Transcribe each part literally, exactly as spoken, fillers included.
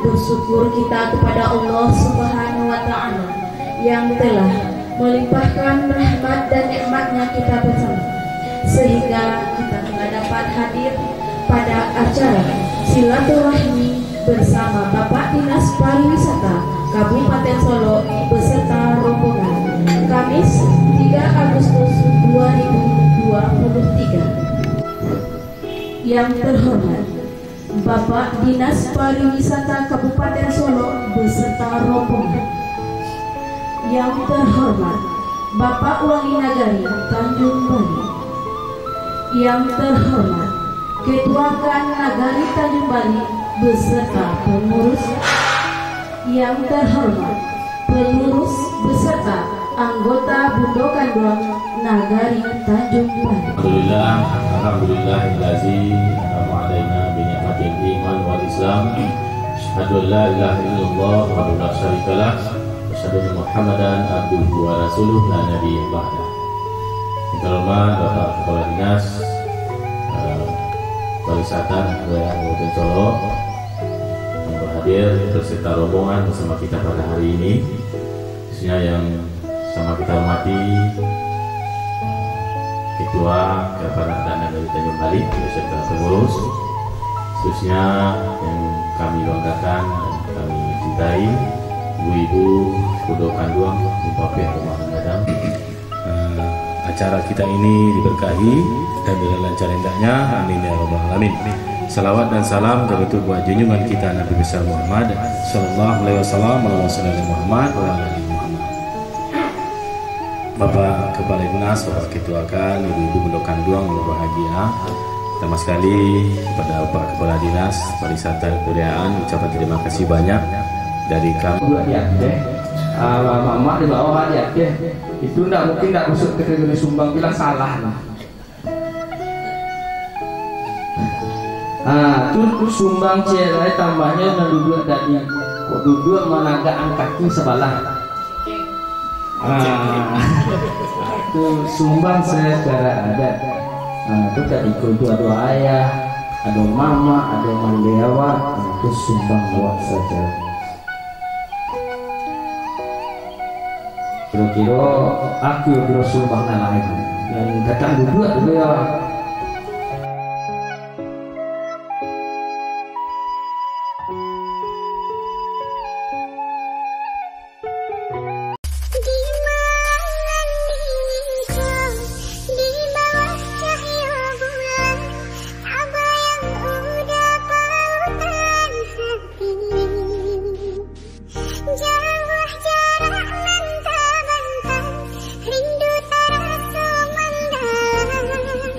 Bersyukur kita kepada Allah Subhanahu wa Ta'ala yang telah melimpahkan rahmat dan nikmatnya kita bersama, sehingga kita telah dapat hadir pada acara silaturahmi bersama Bapak Dinas Pariwisata Kabupaten Solok beserta rombongan, Kamis, tiga Agustus dua ribu dua puluh tiga. Yang terhormat Bapak Dinas Pariwisata Kabupaten Solok beserta rombongan. Yang terhormat Bapak Wali Nagari Tanjung Balai. Yang terhormat Ketua KAN Nagari Tanjung Balai beserta pengurus. Yang terhormat pengurus beserta anggota Bundo Kanduang Nagari Tanjung Balai. Alhamdulillah, alhamdulillahillazi an'ama alaina bi ni'matil iman wal islam. Asyhadu an la ilaha illallah wahdahu la syarikalah. Asyhadu anna Muhammadan abduhu wa rasuluh la nabiyya ba'dah. Yang terhormat Bapak Kepala Dinas, eh, Pariwisata dan Kebudayaan Kabupaten Solok, yang berhadir beserta rombongan bersama kita pada hari ini, khususnya yang sama kita hormati Ketua Kapanak Dana dari Tanjung Balai beserta pengurus, khususnya yang kami banggakan dan kami cintai, ibu-ibu, Bundo Kanduang, Simpapeh Rumah Gadang. Eh, acara kita ini diberkahi dan dengan lancar hendaknya. Amin ya rabbal alamin. Salawat dan salam teruntuk buat junjungan kita Nabi besar Muhammad sallallahu alaihi wasallam. Allahumma shalli ala Muhammad wa ala ali Muhammad. Bapak Kepala Dinas, Bapak Ketua KAN, Ibu-ibu Bundo Kanduang yang berbahagia, pertama sekali kepada Bapak Kepala Dinas Pariwisata dan Kebudayaan, ucapan terima kasih banyak dari kami. Duduk di ateh, ah, mamak di bawah di ateh. Itu ndak mungkin ndak masuk kategori sumbang, bilang salah. Ah, tu sumbang ciek lai, tambahnyo nan duduak tadi. Kok duduak managakkan kaki sabalah. Ah, tu sumbang secara adat. Ah, tu tadi ko itu ado ayah, ado mamak, ado mandeh awak. Ah, tu sumbang awak sacara. Kiro-kiro aku yo kiro sumbang nan lain. Nan datang duduak dulu yo. Di malam minggu, di bawah cahaya bulan, apa yang udah pautan hati? Jauh jarak nan tabantang, rindu tarasa mandalam.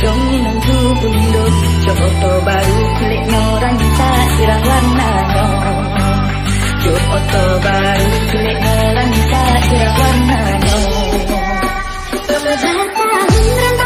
Dong minum tu bundo, jo oto baru, kuleknyo rancak sirang warnanyo. Jo oto baru, kuleknyo rancak sirang warnanyo. Batahun rantau